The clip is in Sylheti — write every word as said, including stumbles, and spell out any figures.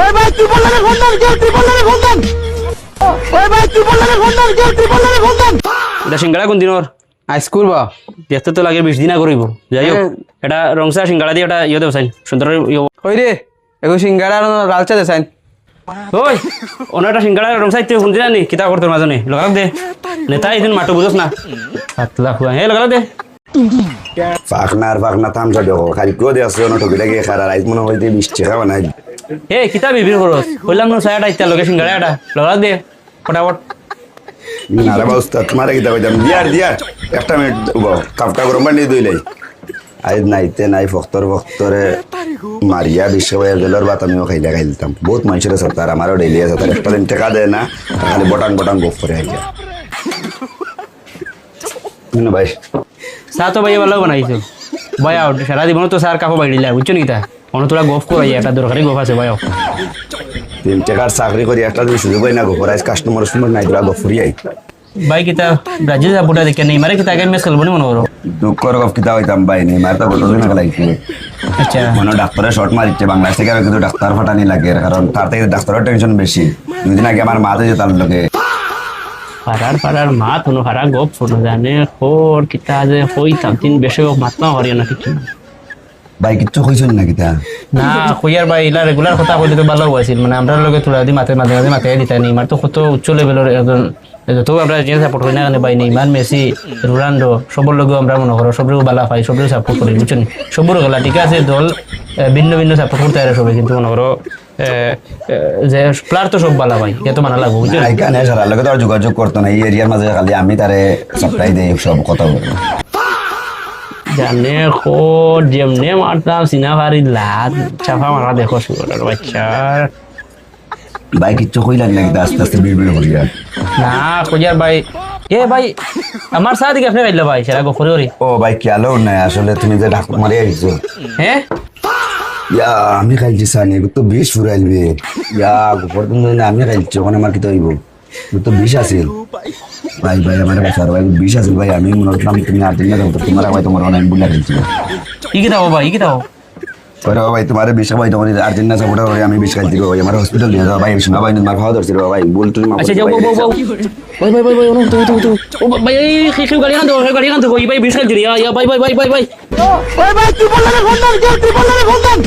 ওই ভাই, তুই বললে রে ফোন দেন, কেউ তুই বললে রে ফোন দেন। ওই ভাই, তুই বললে রে ফোন দেন, কেউ তুই বললে রে ফোন দেন। ইটা সিঙ্গাড়া কোন দিনর? আইজকুর বা। দেখতে তো লাগে বিশ দিন আগে রইব। যাই হোক, হ্যাঁ। এটা রংচা সিঙ্গাড়া দি এটা ইয়ে দেও চাইন, সুন্দর ইয়ে। ওই রে, এগু সিঙ্গাড়া আর লাল চা দে চাইন। ওই, অনো একটা সিঙ্গাড়া রংচা ইতে ফোন দিলা নি, কিতা করতো মাঝে নি? লগালগ দে। নেতা ইদিন মাতো বুঝোস না। পাতলা খুয়া। হে, লগালগ দে। ফাকনা আর ফাকনা তামশা দেখো, কাইলকেও দেখছি অনো ঠকি ঠাকি খারা, আইজ মনে হয় বিশ টেকা বানাই। এ, কিতা বিড়বিড় করস? কইলাম না, চা এটা ইতা লগে সিঙ্গাড়া এটা। লগালগ দে, ফটাফট। না রে বা উস্তাদ, তোমারে কিতা কইতাম? দিয়ার, দিয়ার। একটা মিনিট উবাও, কাপটা গরম পানি ধুইলাই। আইজ নাইতে নাই, ফক্তর ফক্তরে মারিয়া বিশ খাবাইয়া জেলর ভাত আমিও খাইলে খাইলতাম। বহুত মানুষের আছে তার, আমারও ডেইলি আছে তার। একটা দিন টেকা দেয় না, আর খালি বটাং বটাং গফ করে আইয়া। হুনো ভাই। চা তো ভাই ভালা বানাইছো। ভাই আও, সারা জীবন তো চার কাপও বাইড়িলা, বুঝছো নি তা? অনো থুড়া গফ করাই, একটা দরকারি গফ আছে ভাই আও। তিন টেকার চাকরি করি, একটা দিন সুযোগ হয় না গফ করাই, কাস্টমার উস্টমার নাই, থুড়া গফ করি আই। ভাই কিতা ব্রাজিল সাপোর্টার দেখে নেইমারে কিতা আগে ম্যাচ খেলবো নি মনে করো? দুঃখর গফ কিতা কইতাম ভাই, নেইমার তো গত দিন খেলাইছে। আচ্ছা। মনে ডাক্তারে শট মারিছে, বাংলাদেশ থেকে কিন্তু ডাক্তার ফাটানি লাগে, কারণ তার থেকে ডাক্তারের টেনশন বেশি। দুই দিন আগে আমার মা তো যে তার লগে। ফারার ফারার মাত হুনো, ফারা গফ হুনো, জানে খোর কিতা যে কইতাম, তিন বেশি গফ মাত না হরিয়া না কিছু না। ভাই, কিচ্ছু কইছইন না কিতা? না, কইয়ার ভাই, ইলা রেগুলার কথা কইলে তো ভালা আছিল। মানে, আমরার লগে থুড়া দি মাতে, মাঝে মাঝে মাতে দিতা নেইমার তো কত উচ্চ লেভেলর একজন, যত আমরা যে সাপোর্ট করি না কেনে ভাই, নেইমার, মেসি, রোনাল্ডো, সবর লগেও আমরা মনে করো, সবরেও ভালা পাই, সবরেও সাপোর্ট করি, বুঝছো নি? সবর খেলা, ঠিক আছে, দল, এ, ভিন্ন ভিন্ন সাপোর্ট করতে পারে সবাই, কিন্তু মনে করো, এ, এ, যে প্লেয়ার তো সব ভালা ভাই, এ তো মানা লাগবো, বুঝছো নি? আইকানে সারা লগে তো আর যোগাযোগ করতো না, এই এরিয়ার মাঝে খালি আমি তারে সাপ্লাই দেই, সব কথা বলি। জানে খোর, যেমনে মারতাম, সিনা ফারি লাত, চাপা মারা দেখো, শুয়োরের বাচ্চা। ভাই, কিচ্ছু কইলাম না, কিন্তু আস্তে আস্তে বিড়বিড় করিয়া। না, কইয়ার ভাই, এ ভাই, আমার চা দেখি আপনে খাইলা ভাই, সেটা গফ করি করি। ও ভাই, খেয়ালও নাই, আসলে তুমি যে ডাক মারি আইছো। হ্যাঁ? ইয়া, আমি খাইছি চা নি, এগুর তো বিষ ফুরাইল বে। ইয়া, গফর দিন ধরে না আমি খাইছি, ওখানে আমার কিতা অইবো? এগুর তো বিষ আছিল। ভাই, ভাই, আমারে বাঁচাও ভাই, বিষ আছিল ভাই, আমি মনে করলাম তুমি আর্জেন্টিনা সাপোর্টার, তোমার ভাই তোমার অনেক ভুল লাগছিল। ই কিতা অইবো ভাই, ই কিতা অইবো? ওরে ভাই, তোমারে বিষ খাওয়াই, তোমার আর্জেন্টিনা সাপোর্টার হয়ে আমি বিষ খাইছি গো ভাই, আমার হসপিটাল নিয়ে যাও ভাই, শোনা ভাই, তোমার খাওয়া ধরছিল ভাই, ভুল টুল মাফ আচ্ছা, করে যাও, ভাই। ভাই, ভাই, ভাই, ভাই, ভাই, ওনো, তুমি, তুমি, তুমি। ও ভাই, এই, কেউ, কেউ গাড়ি আনতো, গাড়ি আনতো, ওই ভাই, বিষ খাইছি রে, ইয়া, ইয়া, ভাই, ভাই, ভাই, ভাই, ভাই। ওই ভাই, তুই বললে রে ফোন দেন, কেউ তুই বললে রে ফোন দেন।